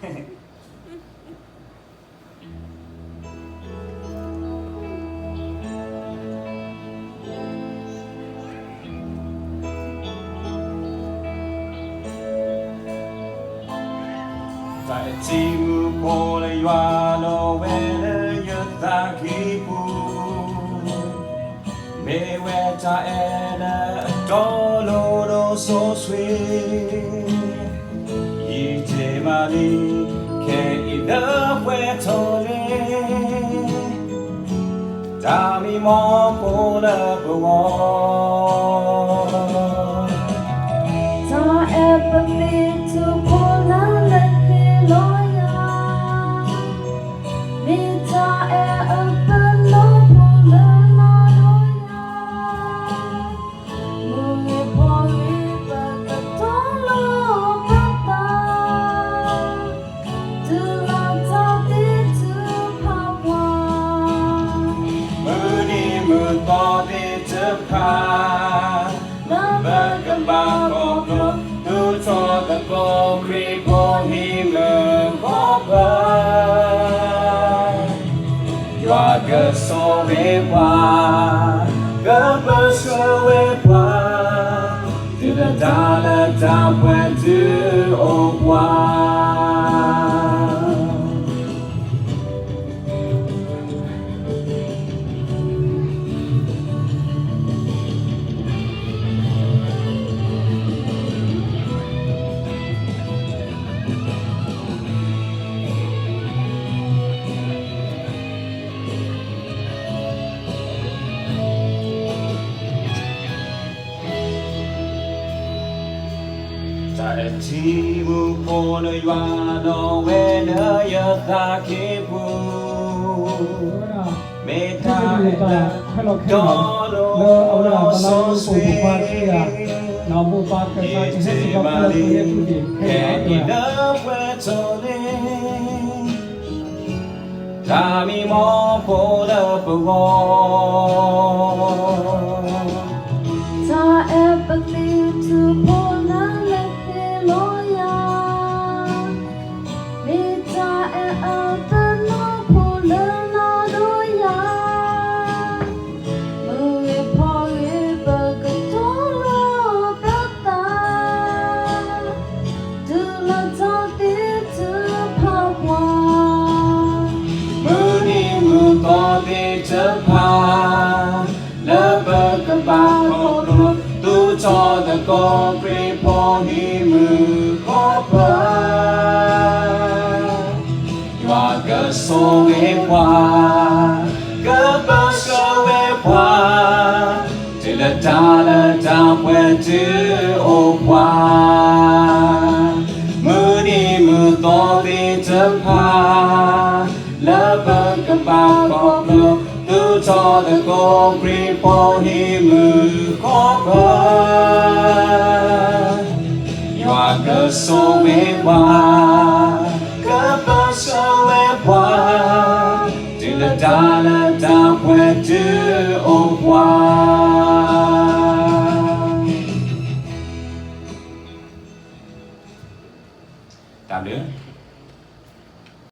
တၢ်အဲၣ်ထံမူဖိလၢယွၤလီၤဝဲလၢယသးကံၢ်ပူၤ, မ့ၢ်ဝဲတၢ်အဲၣ်လၢအတီအလိၤဒီးစီဆှံ, ယံာ်တ့ၢ်မးလံ ခဲအံၤလၢပှဲၤထီၣ်လံ တၢ်မံမီၢ်ဖိလၢပဂီၢ်, တၢ်အဲၣ်ပသံၣ်ထူၣ်ဖိလၢလဲၤဟ့ၣ်လီၤယၤ, မ့ၢ်တၢ်အဲၣ်အပနီၣ်ဖိလၢနၤဒီးယၤ, မုၢ်ဂ့ၤဖီဂ့ၤပကတီၤလီၤပသး တုၤလၢတၢ်သံထုးဖးပှၤ, မုၢ်နံၤမုၢ်သီသ့ၣ်တဖၣ် လၢပကဘၣ်ခီဖျိ သူၣ်ထီၣ်သကိးခရံာ်ဖိဟံးမုာ်ခီဖျိ ယွၤကဆိၣ်ဂ့ၤပှၤ, ကပၢဆှၢဝဲပှၤ, တုၤလၢတၢ်လၢတၢ်ပှဲၤဒုးအိၣ်ပှၤ. တၢ်အဲၣ်ထံမူဖိလၢယွၤလီၤဝဲလၢယသးကံၢ်ပူၤ, မ့ၢ်တၢ်အဲၣ်လၢအတီအလိၤဒီးစီဆှံ, ယံာ်တ့ၢ်မးလံ ခဲအံၤလၢပှဲၤထီၣ်လံ တၢ်မံမီၢ်ဖိလၢပဂီၢ်, တၢ်အဲၣ်ပသံၣ်ထူၣ်ဖိလၢလဲၤဟ့ၣ်လီၤယၤ, မ့ၢ်တၢ်အဲၣ်အပနီၣ်ဖိလၢနၤဒီးယၤ, မုၢ်ဂ့ၤဖီဂ့ၤပကတီၤလီၤပသး တုၤလၢတၢ်သံထုးဖးပှၤ, မုၢ်နံၤမုၢ်သီသ့ၣ်တဖၣ် လၢပကဘၣ်ခီဖျိ သူၣ်ထီၣ်သကိးခရံာ်ဖိဟံးမုာ်ခီဖျိ ယွၤကဆိၣ်ဂ့ၤပှၤ, ကပၢဆှၢဝဲပှၤ, တုၤလၢတၢ်လၢတၢ်ပှဲၤဒုးအိၣ်ပှၤ, မုၢ်နံၤမုၢ်သီသ့ၣ်တဖၣ် လၢပကဘၣ်ခီဖျိ သူၣ်ထီၣ်သကိးခရံာ်ဖိဟံးမုာ်ခီဖျိ ယွၤကဆိၣ်ဂ့ၤပှၤ, ကပၢဆှၢဝဲပှၤ, တုၤလၢတၢ်လၢတၢ်ပှဲၤဒုးအိၣ်ပှၤ